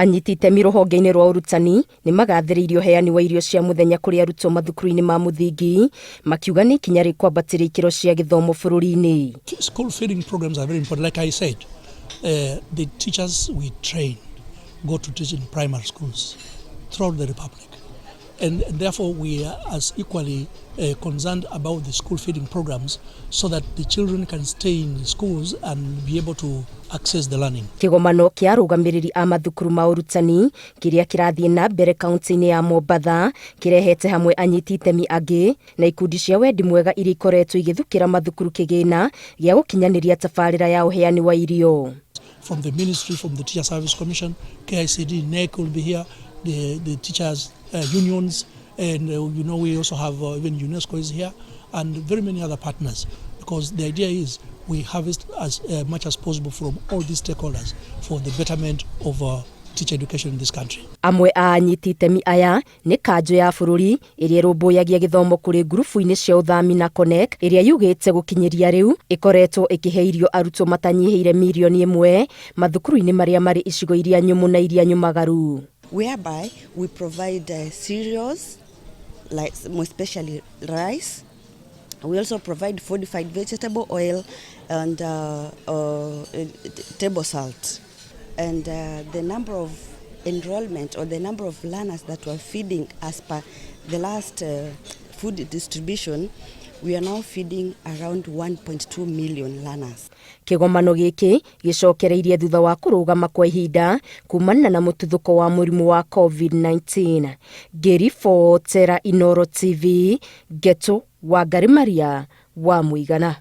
Anyiti itemi rũhonge-inĩ rwa ũrutani nĩ magathĩrĩirie ũheani wa irio cia mũthenya kũrĩ arutwo mathukuru-inĩ ma mũthingi, makiuga nĩ ikinya rĩkwambatĩria ikĩro cia gĩthomo bũrũri-inĩ. School feeding programs are very important. Like I said, the teachers we train go to teach in primary schools throughout the Republic. And therefore we are as equally concerned about the school feeding programs so that the children can stay in the schools and be able to access the learning. Kĩgomano kĩa arũgamĩrĩri a mathukuru ma ũrutani kĩrĩa kĩrathiĩ na mbere kaunti-inĩ ya Mombatha kĩrehete hamwe anyiti itemi angĩ na ikundi cia wendi mwega iria ikoretwo igĩthukĩra mathukuru kĩgĩna gĩa gũkinyanĩria tabarĩra ya ũheani wa irio. From the ministry, from the Teacher Service Commission, KICD, KNEC will be here, the teachers unions, and we also have even UNESCO is here, and very many other partners, because the idea is we harvest as much as possible from all these stakeholders for the betterment of teacher education in this country. Amwe a anyiti itemi aya nĩ kanjũ ya bũrũri ĩrĩa ĩrũmbũyagia gĩthomo kũrĩ ngurubu-inĩ cia ũthami na Connect, ĩrĩa yugĩte gũkinyĩria rĩu ĩkoretwo ĩkĩhe irio arutwo matanyihĩire mirioni 1 mathukuru-inĩ marĩa marĩ icigo iria nyũmũ na iria nyũmagaru. Whereby we provide cereals, like more especially rice. We also provide fortified vegetable oil and table salt. And the number of enrollment or the number of learners that we're feeding as per the last food distribution, we are now feeding around 1.2 million learners. Kĩgomano gĩkĩ gĩcokereirie thutha wa kũrũgama kwa ihinda kumana na mũtuthũko wa mũrimũ wa COVID-19. Ngĩribotera Inoro TV, Ngeto Wangari Maria wa Mũigana.